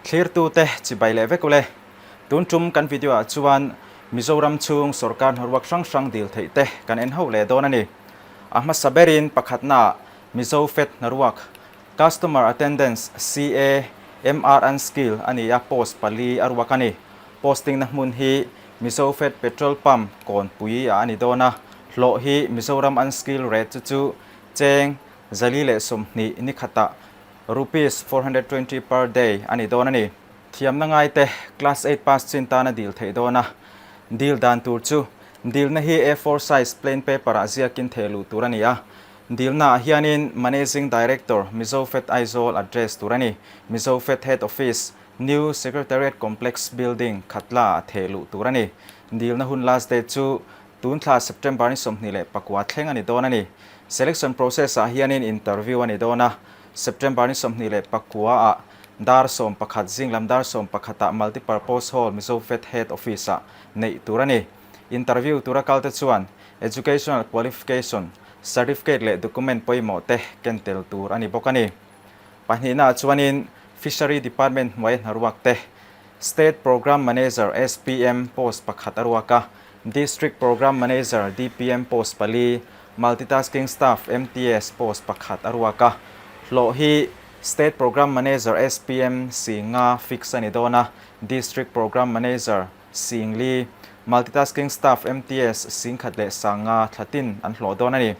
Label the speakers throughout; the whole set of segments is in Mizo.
Speaker 1: Thlirtute chibai leh vek ule. Tun tum kan video ah chuan Mizoram chhung sorkar hnaruak hrang hrang dil theih te kan en ho leh dawn a ni. A hmasa berin pakhatna ah Mizo Fed hnaruak Customer Attendance, CA, MR Unskill a ni a, post pali a ruak a ni. Posting na hmun hi Mizo Fed Petrol Pump Kawnpui ah a ni dawn a, hlawh hi Mizoram Unskill rate chu chu cheng 420 ni khatah Rupees 420 per day a ni dawn a ni. Thiamna ngaite Class eight pass chin tana dil theih dawn a, dil dan tur chu dilna hi A four size plain paper ah ziakin theh luh tur a ni a, dilna ah hianin Managing Director, Mizofed Aizawl address tur a ni. Mizofed Head Office, New Secretariat Complex Building, Khatla ah theh luh tur a ni. Dilna hun last date chu Tun thla September ni 29 thleng a ni dawn a ni. Selection process ah hianin interview a ni dawn a, September ni 29 ah dar 11 zinglam dar 11 ah Multipurpose Hall Mizofed Head Office ah neih tur a ni. Interview tura kalte chuan Educational Qualification Certificate leh document pawimawh te ken tel tur a ni bawk a ni. Pahnihna ah chuanin Fishery Department hnuaia hnaruak te State Programme Manager, SPM, post pakhat a ruak a, District Programme Manager, DPM, post pali, Multitasking Staff, MTS, post pakhat a ruak a. Hlawh hi State Programme Manager, SPM, sing nga fix a ni dawn a, District Programme Manager, sing li, Multitasking Staff, MTS, sing khat leh sang nga thla tin an hlawh dawn a ni.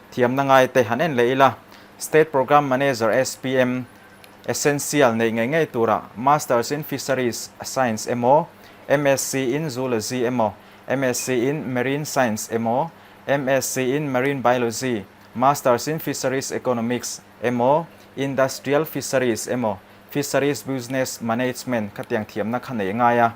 Speaker 1: Thiamna ngai te han en leh ila, State Programme Manager, SPM, Essential neih ngei ngei tura Masters in Fisheries Science emaw, MSc in Zoology emaw, MSc in Marine Science emaw, MSc in Marine Biology, Masters in Fisheries Economics emaw, Industrial Fisheries emaw, Fisheries Business Management khatiang thiamna kha neih ngai a.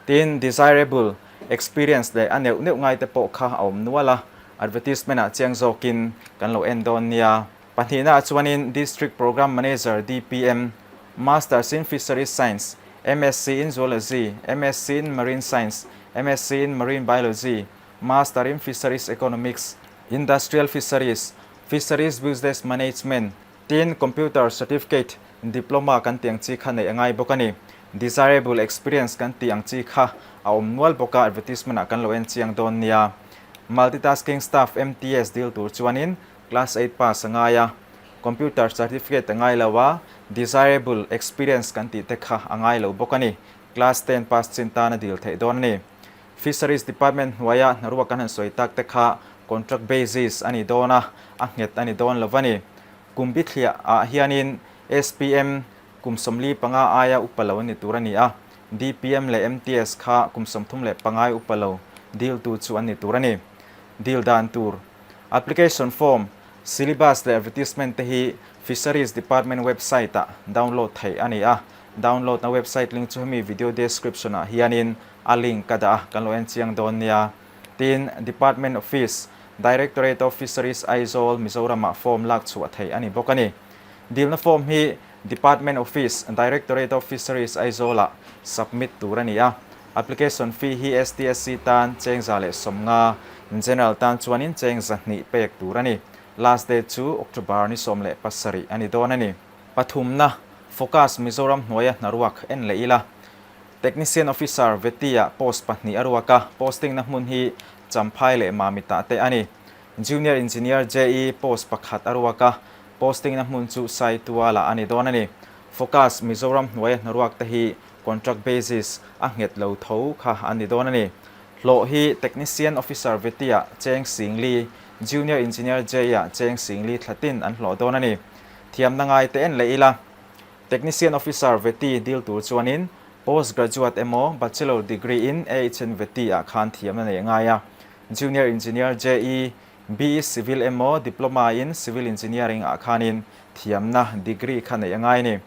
Speaker 1: Tin, desirable experience leh a neuh neuh ngaite pawh kha a awm nual a, advertisement ah chiang zawkin kan lo en dawn nia. Pahnihna ah chuanin District Programme Manager, DPM, Masters in Fisheries Science, MSc in Zoology, MSc in Marine Science, MSc in Marine Biology, Master in Fisheries Economics, Industrial Fisheries, Fisheries Business Management, tin Computer Certificate, Diploma kan tih ang chi kha neih a ngai bawk a ni. Desirable Experience kan tih ang chi kha a awm nual bawk a, advertisement ah kan lo en chiang dawn nia. Multitasking Staff, MTS, dil tur chuanin Class eight pass a ngai a, computer certificate a ngai lo a, desirable experience kan tih te kha a ngai lo bawk a ni. Class ten pass chin tan a dil theih dawn a ni. Fisheries Department hnuaia hnaruak kan han sawi tak te kha contract basis a ni dawn a, a nghet a ni dawn lo a ni. Kum bithliah ah hianin SPM kum 45 aia upa lo a ni tur a ni a, DPM leh MTS kha kum 35 upa lo diltu chu an ni tur a ni. Dil dan tur. Application form, syllabus leh advertisement te hi Fisheries Department website ah download theih a ni a, download na website link chu hemi video description ah hianin a link ka dah a, kan lo en chiang dawn nia. Tin, Department Office, Directorate of Fisheries Aizawl, Mizoram ah form lak chhuah theih a ni bawk a ni. Dilna form hi Department Office, Directorate of Fisheries Aizawl ah submit tur a ni a. Application fee hi STSC tan cheng 150, General tan chuanin cheng 200 pek tur a ni. Last date chu October ni 17 a ni dawn a ni. Pathumna, Focus Mizoram hnuaia hnaruak en leh ila. Technician Officer Veti-ah post pahnih a ruak a, posting na hmun hi Champhai leh Mamita te a ni. Junior Engineer JE post pakhat a ruak a, posting na hmun chu Saituala a ni dawn a ni. Focus Mizoram hnuaia hnaruak te hi Contract basis a nghet lo tho kha an ni dawn a ni. Hlawh hi Technician Officer Vetia Cheng Sing Li, Junior Engineer Jay-a Cheng Sing Li thlatin an hlawh dawn a ni. Thiamna ngai te en leh ila. Technician Officer Veti dil tur chuanin Post Graduate emaw Bachelor Degree in AHN Veti ah khan thiamna nei a ngai a. Junior Engineer JE, BE Civil emaw Diploma in Civil Engineering ah khanin thiamna degree kha neih a ngai a ni.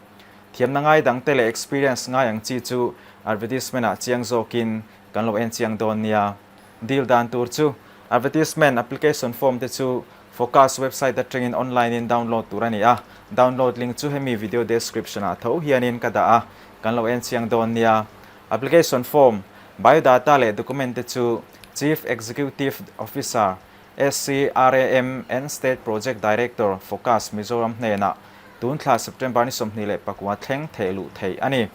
Speaker 1: Thiamna ngai dangte leh experience ngai ang chi chu advertisement ah chiang zawkin kan lo en chiang dawn nia. Deal dan tur chu advertisement application form te chu Focus website atangin online in download tur a ni a, download link chu hemi video description ah tho hianin ka dah a, kan lo en chiang dawn nia. Application form, biodata leh document te chu Chief Executive Officer, SCRAM and State Project Director, Focus Mizoram hnenah tun thla September ni 29 thleng theh luh theih a ni.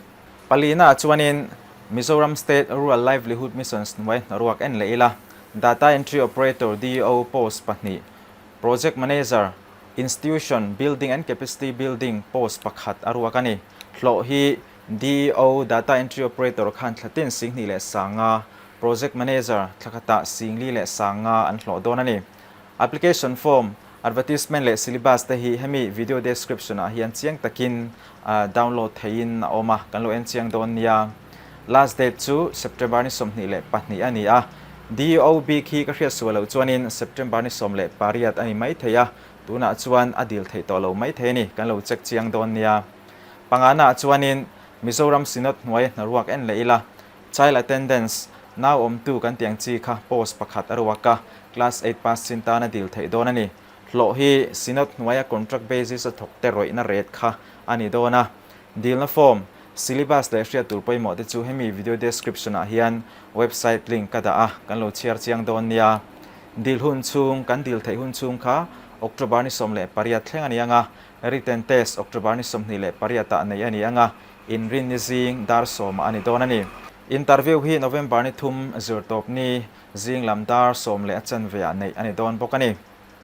Speaker 1: Palina ah chuanin Mizoram State Rural Livelihood Missions hnuai hnaruak en leh ila, Data Entry Operator, DEO, post pahnih, Project Manager, Institution Building and Capacity Building post pakhat a ruak a ni. Hlawh hi DEO, Data Entry Operator, khan thlatin 2000 sanga, Project Manager thla khatah 4000 leh sanga an hlawh dawn a ni. Application form, advertisement leh syllabus te hi hemi video description ah hian chiang takin download theihin a awm a, kan lo en chiang dawn nia. Last date chu September ni 22 a ni a, DEO bik hi ka hriat sual loh chuanin September ni 18 a ni maithei a, tunah chuan a dil theih tawh lo maithei a ni, kan lo check chiang dawn nia. Pangana ah chuanin Mizoram Synod hnuai hnaruak en leh ila, Child attendance, nau awmtu kan tih ang chi kha post pakhat a ruak a, class eight pass chin tan a dil theih dawn a ni. Hlawh hi Synod hnuaia contract basis a thawk te rawihna rate kha a ni dawn a. Dilna form, syllabus leh hriat tur pawimawh te chu hemi video description ah hian website link ka dah a, kan lo chhiar chiang dawn nia. Dil hun chhung, kan dil theih hun chhung kha October ni 18 thleng a ni ang a, written test October ni 28 ah neih a ni ang a, Inrinni zing dar sawmah a ni dawn a ni. Interview hi November ni thum zirtawpni zing lam dar sawm leh a chanve ah neih a ni dawn bawk a ni.